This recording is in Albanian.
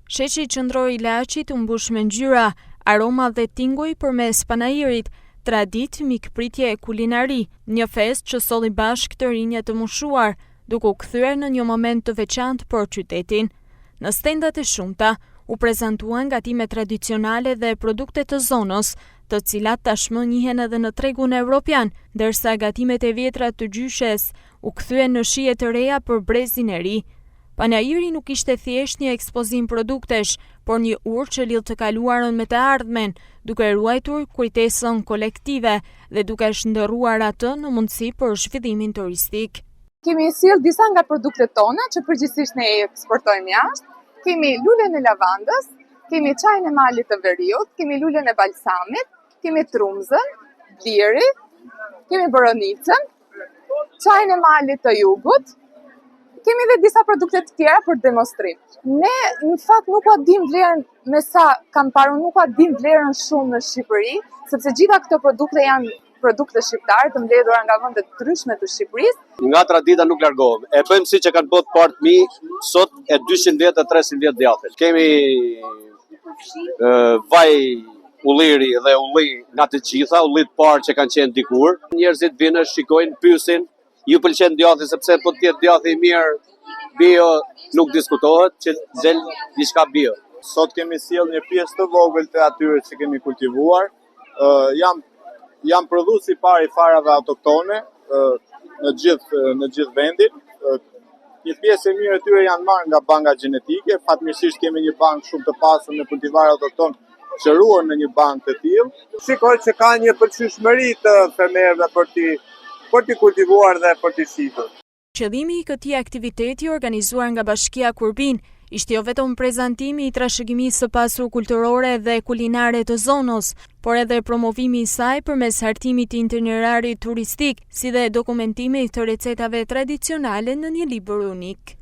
Sheshi qendror i Laçit u mbush me ngjyra, aroma dhe tinguj përmes panairit, traditë, mikpritje e kulinari, një festë që solli bashkë të rinj e të moshuar, duke u kthyer në një moment të veçantë për qytetin. Në stendat e shumta, u prezantuan gatime tradicionale dhe produkte të zonës, të cilat tashmë njihen edhe në tregun evropian, ndërsa gatimet e vjetra të gjyshes u kthyen në shije të reja për brezin e ri. Panairi nuk ishte thjesht një ekspozim produktesh, por një urë që lidh të kaluarën me të ardhmen, duke ruajtur kujtesën kolektive dhe duke shndërruar atë në mundësi për zhvillimin turistik. Kemi sjellë disa nga produktet tona që përgjithsisht ne i eksportojmë jashtë. Kemi lulen e lavandës, kemi çajin e malit të veriut, kemi lulen e balsamit, kemi trumzën, bliri, kemi boronicën, çajin e malit të jugut, kemi dhe disa produkte të tjera për demonstrim. Ne në fakt nuk ua dim vlerën me sa kam parë, nuk ua dim vlerën shumë në Shqipëri, sepse gjitha këto produkte janë produkte shqiptare të mbledhura nga vende të ndryshme të Shqipërisë. Nga tradita nuk largohem. E bëjmë siç e kanë bërë të parët mi sot e 200 vjet e 300 vjet djathin. Kemi vaj ulliri dhe ulli nga të gjitha, ulli të parë që kanë qenë dikur. Njerëzit vinë, shikojnë, pyesin, ju pëlqen djathi sepse po të jetë djathi i mirë bio nuk diskutohet që del diçka bio. Sot kemi sjellë një pjesë të vogël të atyre që kemi kultivuar. Jam jam prodhuesi i parë i farave autoktone në gjithë në gjithë vendin. Një pjesë e mirë e tyre janë marrë nga banka gjenetike. Fatmirësisht kemi një bankë shumë të pasur me kultivarë autokton që ruhen në një bankë të tillë. Shikoj që ka një pëlqyeshmëri të fermerëve për t'i për t'i kultivuar dhe për t'i shitur. Qëllimi i këtij aktiviteti organizuar nga Bashkia Kurbin ishte jo vetëm prezantimi i trashëgimisë së pasur kulturore dhe kulinare të zonës, por edhe promovimi i saj përmes hartimit të itinerarit turistik, si dhe dokumentimit të recetave tradicionale në një libër unik.